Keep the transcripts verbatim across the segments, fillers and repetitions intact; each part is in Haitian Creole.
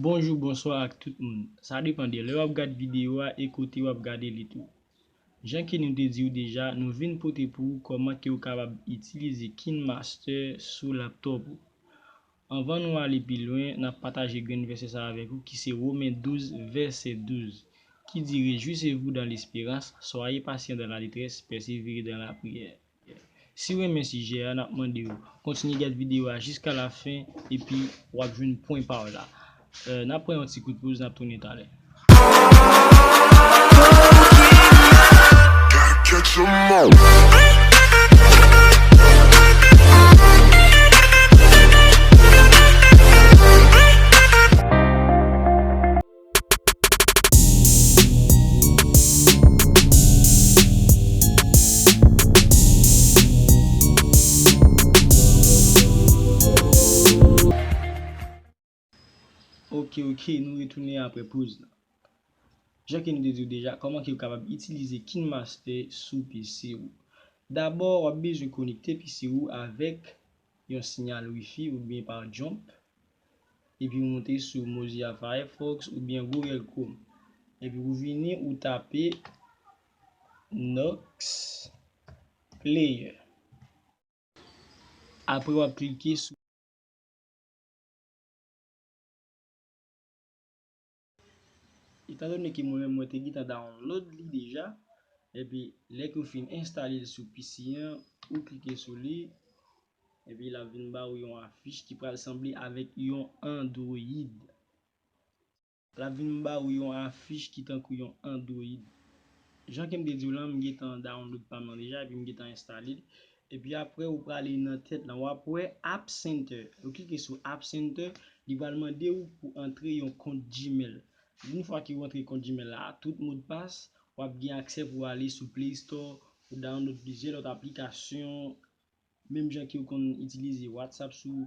Bonjou, bonswa ak tout moun. Sa depann de lè w ap gad videyo a e kote w ap gade li tou. Jan ke nou te di w deja, nou vin pote pou ou kòman ke w kapab itilize KineMaster sou laptòp ou. Anvan nou ale pi lwen, n ap pataje grenn vèsè sa avèk ou ki se Women douz, vèsè douz, ki di, Réjouissez-vous dans l'espérance, soyez patient dans la détresse, persévérez dans la prière. Si w renmen sijè a, n ap mande w kontinye gad videyo a jiska lafen epi w ap jwenn pwen pa w la. N ap pran yon ti kout poz, n ap tounen talè. Ok, ok, nou retounen apre poz la. Jan ke nou te di w deja, kòman ke w kapab itilize KineMaster sou P C ou? Dabò, w ap bezwen konekte P C ou avèk yon siyal Wi-Fi oubyen pa Jump. Epi w monte sou Mozilla Firefox oubyen Google Chrome. Epi ou vini, ou tape Nox Player. Apre w ap klike sou Etandone ke mwen menm mwen te gentan download li deja, epi lè ke w fin enstale l sou P C an, ou klike sou li, epi l ap vin ba ou yon afich ki pral sanble avèk yon Android. L ap vin ba ou yon afich ki tankou yon Android. Jan ke m te di w lan, m gentan download pa m nan deja, epi m gentan enstale l. Epi apre, ou prale nan tèt lan, w ap wè App Center. Ou klike sou App Center, li pral mande ou pou antre yon kont Gmail. Yon fwa ke ou antre kont Gmail la, tout modpas, w ap gen aksè pou w ale sou Play Store, pou download plizyè lòt aplikasyon, menm jan ke ou konn itilize WhatsApp sou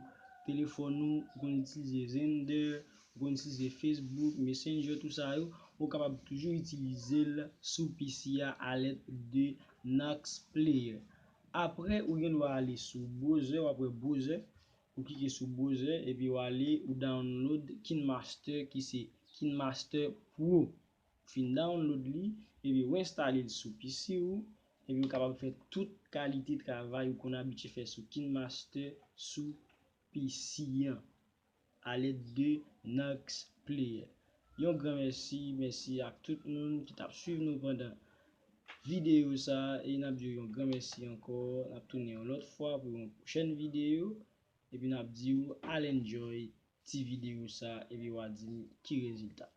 telefòn ou, ou konn itilize Xender, ou konn itilize Facebook, Messenger, tout sa yo, ou kapab toujou itilize l sou P C a alèd de Nox Player. Apre, ou gen dwa ale sou browser, w ap wè browser, ou klike sou browser, epi w ale, ou download KineMaster ki se KineMaster Pro. Fin download li, epi w enstale l sou P C ou, epi w kapab fè tout kalite travay ou konn abitye fè sou KineMaster sou P C an, alèd de Nox Player. Yon gran mèsi, mèsi ak tout moun ki t ap swiv nou pandan videyo sa a, e n ap di w yon gran mèsi ankò. N ap tounen yon lòt fwa pou yon pwochèn videyo, epi n ap di w al enjoy ti videyo sa a, epi w a di m ki rezilta.